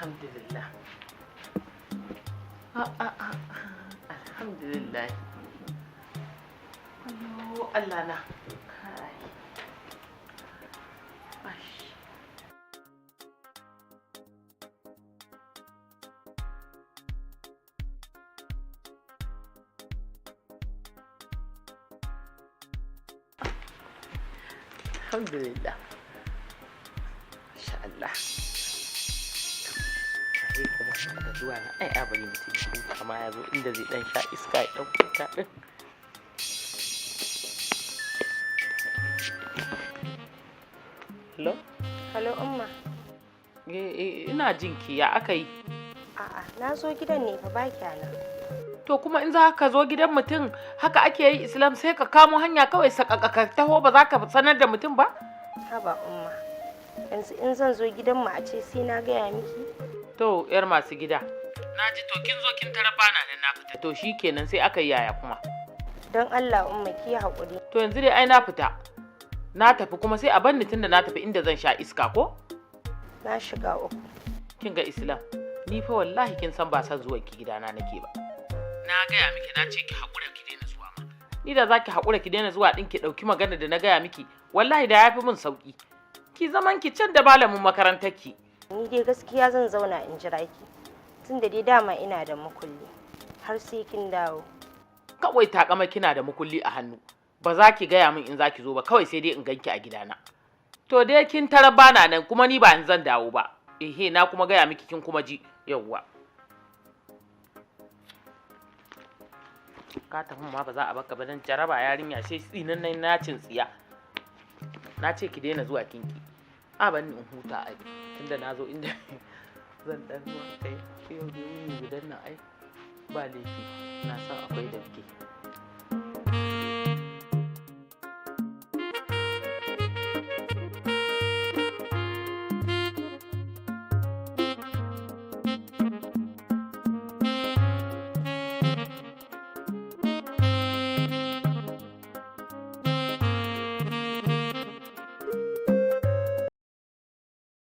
Alhamdulillah. Ah, ah, ah, alhamdulillah. Ayyo Allah na. Kai. Ash. Alhamdulillah. Masha Allah. Tare kuma da zuwa na ai a bari mutum ya huta ma, ya zo inda zai dan sha iska ya dan huta din. Hello? Hello, Umma. Eh, ina jin ki, ya aka yi? A'a, na zo gidan ne fa, ba nan. To kuma in za ka zo gidan mutum haka ake yi, Islam? Sai ka kamo hanya kawai sakakaka taho, ba za ka sanar da mutum ba? Haba Umma. Yanzu in zan zo gidanmu a ce sai na gaya miki? To yar masu gida. Na ji, to kin zo kin tarar bana nan, na fita. To shikenan, sai aka yi yaya kuma? Don Allah Umma, ki haƙuri. To yanzu dai ai na fita. Na tafi kuma, sai a banni tunda na tafi inda zan sha iska ko? Na shiga uku. Kin ga Islam, ni fa wallahi kin san ba san zuwan ki gidana nake ba. Na gaya miki, na ce ki haƙura ki daina zuwa ma. Ni da zaki haƙura ki daina zuwa ɗin, ki ɗauki magana da na gaya miki, wallahi da yafi min sauƙi. Ki zaman ki can da malamin makarantar ki. Ni dai gaskiya zan zauna in jira ki. Tunda dai dama ina da makulli. Har sai kin dawo. Kawai takama kina da makulli a hannu. Ba za ki gaya min in za ki zo ba, kawai sai dai in ganki a gidana. To dai kin tarar bana nan, kuma ni ba in zan dawo ba. Ehe, na kuma gaya miki, kin kuma ji. Yawwa. Ka tafi ma ba za a baka ba dan jaraba yarinya, sai tsinannen nacin tsiya. Na ce ki daina zuwa, kinki. A ban in huta ai tunda na zo inda zan dan zuwa kai yau dai wuni gudan nan, ai ba laifi, na san akwai damke.